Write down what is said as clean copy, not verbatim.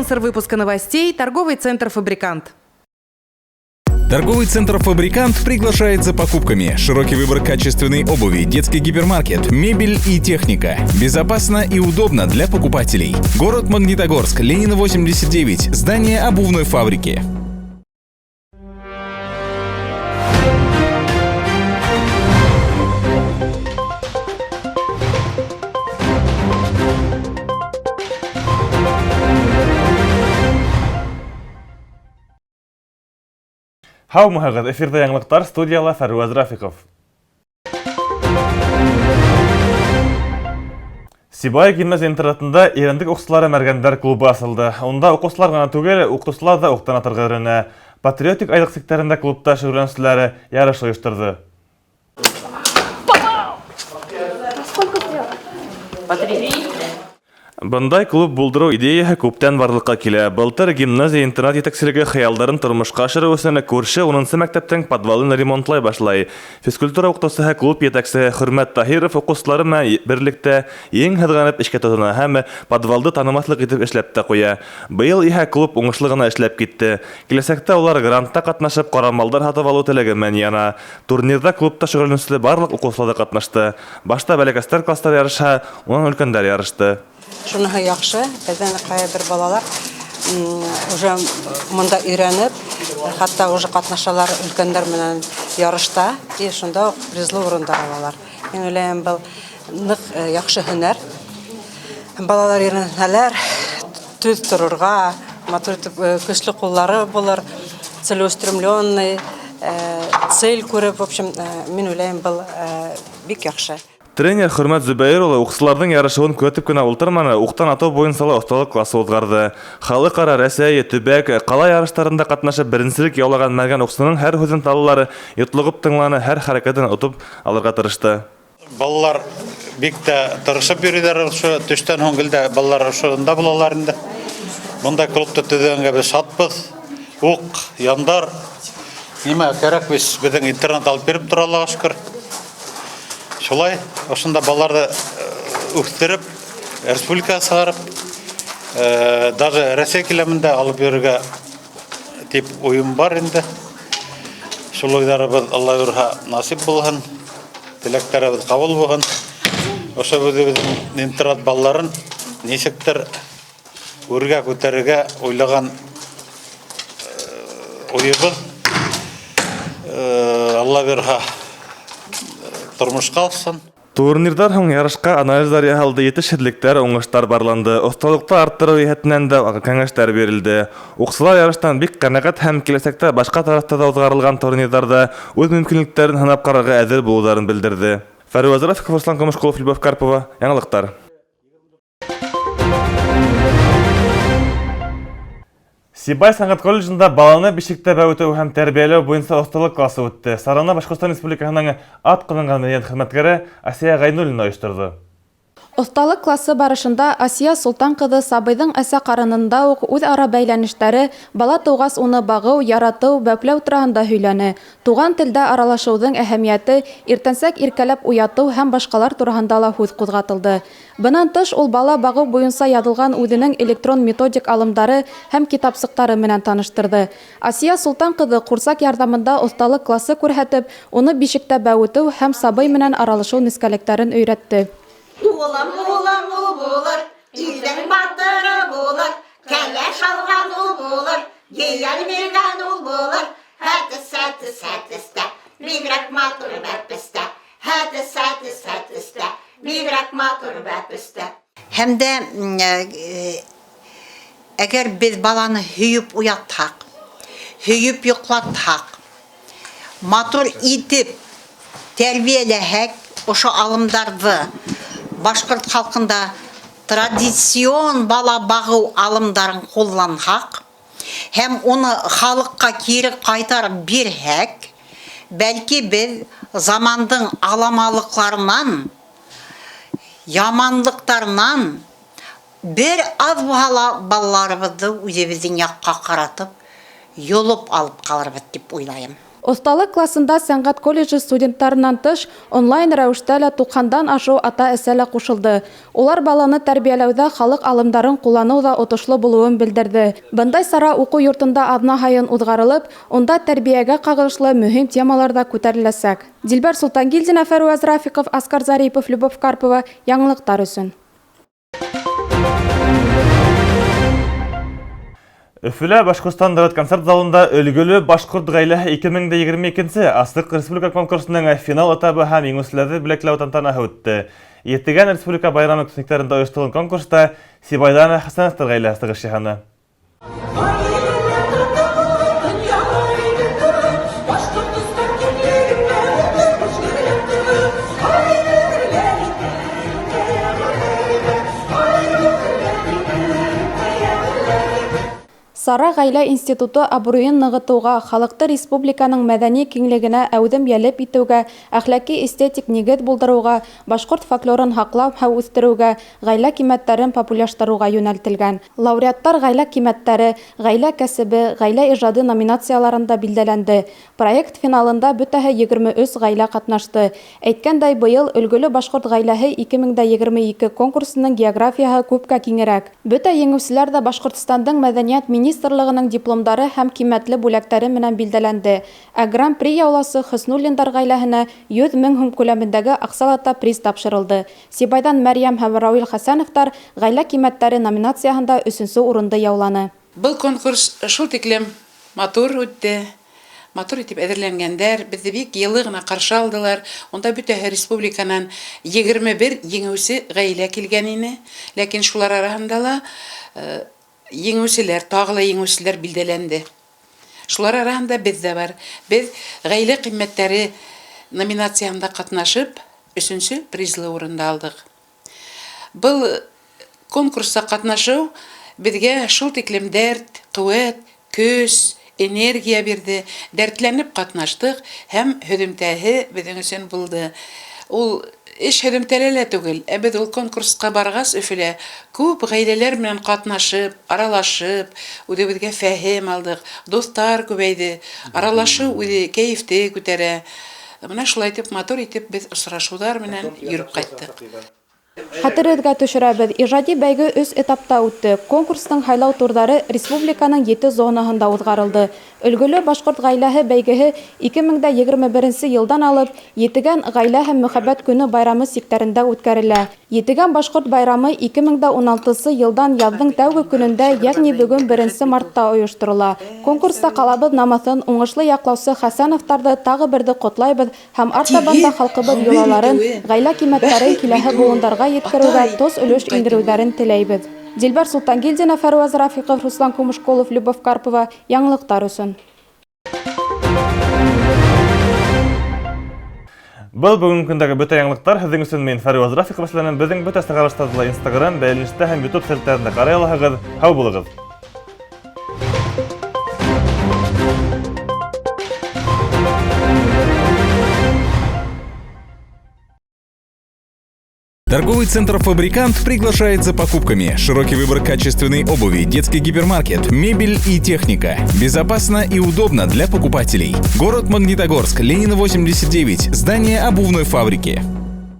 Спонсор выпуска новостей – торговый центр «Фабрикант». Торговый центр «Фабрикант» приглашает за покупками. Широкий выбор качественной обуви, детский гипермаркет, мебель и техника. Безопасно и удобно для покупателей. Город Магнитогорск, Ленина 89, здание обувной фабрики. Һаумыһығыҙ, эфирҙа яңылыҡтар, студияла Фәрүәз Рафиҡов. Сибай гимназия-интернатында Ирәндек уҡсылары мәргәндәр клубы асылды. Унда уҡыусылар ғына түгел, уҡытыусылар ҙа уҡтан атырға өйрәнә. Патриотик айлыҡ сиктәрендә клубта шөғөлләнеүселәре ярыш ойошторҙо. Бындай клуб булдырыу идеяһы күптән барлыҡҡа килә. Былтыр гимназия-интернат етәкселеге хыялдарын тормошҡа ашырыу өсөн күрше 10-нсы мәктәптең подвалын ремонтлай башлай. Физкультура уҡытыусыһы, клуб етәксеһе Хөрмәт Таһиров уҡыусылары менән берлектә ең һыҙғанып эшкә тотона һәм подвалды танымаҫлыҡ итеп эшләп тә ҡуя. Быйыл иһә клуб уңышлы ғына эшләп китте. Киләсәктә улар грантта ҡатнашып ҡорамалдар һатып алыу теләге менән яна. Турнирҙа клубта шөғөлләнеүсе барлыҡ уҡыусылар ҙа ҡатнашты. Башта бәләкәстәр кластар ярышһа, унан өлкәндәр ярышты. Шуныһы яҡшы, беҙҙең ҡайһы бер балалар уже мында өйрәнеп, хатта уже ҡатнашалар өлкәндәр менән ярышта, и шунда уҡ призлы урындар алалар. Мин уйлайым, был ныҡ яҡшы һөнәр. Балалар өйрәнһәләр, төҙ торорға, матур итеп, көслө ҡуллары булыр, целеустремленный, цель күреп, в общем, мин уйлайым, был бик яҡшы. Тренер Хөрмәт Зөбәйер улы уҡсыларҙың ярышыуын күҙәтеп кенә ултырманы, уҡтан атыу буйынса ла оҫталыҡ классы уҙғарҙы. Халыҡ-ара, Рәсәй, төбәк, ҡала ярыштарында ҡатнашып беренселек яулаған мәргән уҡсының һәр һүҙен талалары йотлоғоп тыңланы, һәр хәрәкәтен отоп алырға тырышты. Балалар бик тә тырышып йөрөйҙәр, ошо төштән һуң гел дә балалар ошонда булалар инде. Бындай клубты төҙөгәнгә беҙ шатбыҙ. Уҡ, яндар, нимә кәрәк, беҙ беҙҙең интернат алып биреп тора, Аллаға шөкөр. Шулай, ошонда балаларҙы үҫтереп, республикаға сығарып, даже Рәсәй киләмендә алып йөрөргә тип уйым бар инде. Шул уйҙарыбыҙ Алла бирһә насип булһын, теләктәребеҙ ҡабул булһын. Ошо үҙебеҙҙең интернат балаларын нисектер үргә күтәрергә уйлаған уйыбыҙ, Алла бирһә тормошҡа ашһын. Турнирҙар һуң ярышҡа анализдар яһалды, етешһеҙлектәр, уңыштар барланды. Оҫталыҡты арттырыу йәһәтенән дә кәңәштәр бирелде. Уҡсылар ярыштан бик ҡәнәғәт һәм киләсәктә башҡа тарафта ла уҙғарылған турнирҙарҙа үҙ мөмкинлектәрен һынап ҡарарға әҙер булыуҙарын белдерҙе. Фәруаз Рафиков, Руслан Көмөшҡолов, Любовь Карпова. Яңылыҡтар. Сибай сәнғәт колледжында баланы бишектә бәүетеү һәм тәрбиәләү буйынса оҫталыҡ классы үтте. Сараны Башҡортостан Республикаһының ат ҡаҙанған мәҙәниәт хеҙмәткәре Асия Ғәйнуллина ойошторҙо. Оҫталыҡ классы барышында Асия Солтан ҡыҙы сабыйҙың әсә ҡарынында уҡ үҙ-ара бәйләнештәре, бала тыуғас уны бағыу, яратыу, бәпләү тураһында һөйләне. Туған телдә аралашыуҙың әһәмиәте, иртәнсәк иркәләп уятыу һәм башҡалар тураһында ла һүҙ ҡуҙғатылды. Бынан тыш, ул бала бағыу буйынса яҙылған үҙенең электрон методик алымдары һәм китапсыҡтары менән таныштырҙы. Асия Солтан ҡыҙы ҡурсаҡ ярҙамында оҫталыҡ классы күрһәтеп, уны бишектә бәүетеү һәм сабый менән аралашыу нескәлектәрен өйрәтте. Улым, улым, ул булыр, илдең батыры булыр, кәләш алған ул булыр, ейән биргән ул булыр. Хәтес, хәтес, хәтес тә, бигерәк матур бәпес тә. Хәтес, хәтес, хәтес тә, бигерәк матур бәпес тә. Һәм дә, әгәр беҙ баланы һөйөп уятһаҡ, һөйөп йоҡлатһаҡ, матур итеп тәрбиәләһәк, ошо алымдарҙы башҡорт халҡында традицион бала бағыу алымдарын ҡулланһаҡ һәм уны халыҡҡа кире ҡайтарып бирһәк, бәлки беҙ замандың аламалыҡларынан, яманлыҡтарынан бер аҙ булһа ла балаларыбыҙҙы үҙебеҙҙең яҡҡа ҡаратып, йолоп алып ҡалырбыҙ тип уйлайым. Оҫталыҡ класында сәнғәт колледжы студенттарынан тыш онлайн рәүештә лә 90-дан ашыу ата-әсә лә ҡушылды. Улар баланы тәрбиәләүҙә халыҡ алымдарын ҡулланыу ҙа отошло булыуын белдерҙе. Бындай сара уҡыу йортонда аҙна һайын уҙғарылып, унда тәрбиәгә ҡағылышлы мөһим темалар ҙа күтәреләсәк. Дилбәр Солтангилдина, Фәруаз Рафиҡов, Аскар Зарипов, Любовь Карпова. Яңылыҡтар өсөн. Өфөлә Башҡортостан дәүләт концерт залында Өлгөлө башҡорт ғаиләһе 2022 асыҡ республика конкурсының финал этабы һәм еңеүселәрҙе бүләкләү тантанаһы үтте. Етегән республика байрамы көнлектәрендә ойошторолған конкурста Сибайҙан Хәсәновтар ғаиләһе сығыш яһаны. Сара ғаилә институты абруйын нығытыуға, халыҡты республиканың мәҙәни киңлегенә әүҙем йәлеп итеүгә, әхлаҡи эстетик нигеҙ булдырыуға, башҡорт фольклорын һаҡлау һәм үҫтереүгә, ғаилә ҡиммәттәрен популярлаштырыуға йүнәлтелгән. Лауреаттар ғаилә ҡиммәттәре, ғаилә кәсебе, ғаилә ижады номинацияларында билдәләнде. Проект финалында бөтәһе 23 ғаилә ҡатнашты. Әйткәндәй, быйыл Өлгөлө башҡорт ғаиләһе 2022 конкурсының географияһы күпкә киңерәк. Бөтә еңеүселәр ҙә Башҡортостандың мәҙәниәт министрлығының дипломдары һәм ҡиммәтле бүләктәре менән билдәләнде. Ә Гран-при яуласы Хөснуллиндар ғаиләһенә 100 мең һум күләмендәге аҡсалата приз тапшырылды. Сибайҙан Мәрйәм һәм Рауил Хәсәновтар ғаилә ҡиммәттәре номинацияһында 3-нсө урынды яуланы. Был конкурс шул тиклем матур үтте. Матур итеп әҙерләнгәндәр, беҙҙе бик йылы ғына ҡаршы алдылар. Унда бөтәһе республиканан 21 еңеүсе ғаилә килгән ине. Ләкин шулар араһында ла еңеүселәр, тағы ла еңеүселәр билдәләнде. Шулар араһында беҙ ҙә бар. Беҙ ғаилә ҡиммәттәре номинацияһында ҡатнашып, 3-нсө призлы урынды алдыҡ. Был конкурста ҡатнашыу беҙгә шул тиклем дәрт, ҡеүәт, көс, энергия бирҙе. Дәртләнеп ҡатнаштыҡ һәм һөҙөмтәһе беҙҙең өсөн булды. Ул эш һөҙөмтәле лә түгел, ә беҙ ул конкурсҡа барғас Өфөлә күп ғаиләләр менән ҡатнашып, аралашып, үҙебеҙгә фәһем алдыҡ, дуҫтар күбәйҙе, аралашыу үҙе кәйефте күтәрә. Бына шулай итеп, матур итеп беҙ осрашыуҙар менән йөрөп ҡайттыҡ. Хәтерегеҙгә төшөрәбеҙ, ижади бәйге 3 этапта үтте. Конкурстың һайлау турҙары республиканың 7 зонаһында уҙғарылды. Өлгөлө башҡорт ғаиләһе бәйгеһе 2021 йылдан алып Етегән ғаилә һәм мөхәббәт көнө байрамы сиктәрендә үткәрелә. Етегән башҡорт байрамы 2016 йылдан яҙҙың тәүге көнөндә, йәғни бөгөн 1 мартта ойошторола. Конкурста ҡалабыҙ намыҫын уңышлы яҡлаусы Хәсәновтарҙы тағы берҙе ҡотлайбыҙ һәм артабан да халҡыбыҙ йолаларын, ғаилә ҡиммәттәрен киләһе быуындарға еткереүгә тос өлөш индереүҙәрен теләйбеҙ. Дилбәр Солтангилдина, Фәруаз Рафиҡов, Руслан Кумышколов, Любовь Карпова. Яңылыҡтар өсөн. Был бөгөнгө көндәге бөтә яңылыҡтар. Һеҙҙең өсөн мин Фәруаз Рафиҡов эшләнем. Беҙҙең бөтә сығарылыштарҙы ла Instagram, бәйләнештә һәм YouTube селтәрендә ҡарай алаһығыҙ. Һау булығыҙ. Торговый центр «Фабрикант» приглашает за покупками. Широкий выбор качественной обуви, детский гипермаркет, мебель и техника. Безопасно и удобно для покупателей. Город Магнитогорск, Ленина 89, здание обувной фабрики.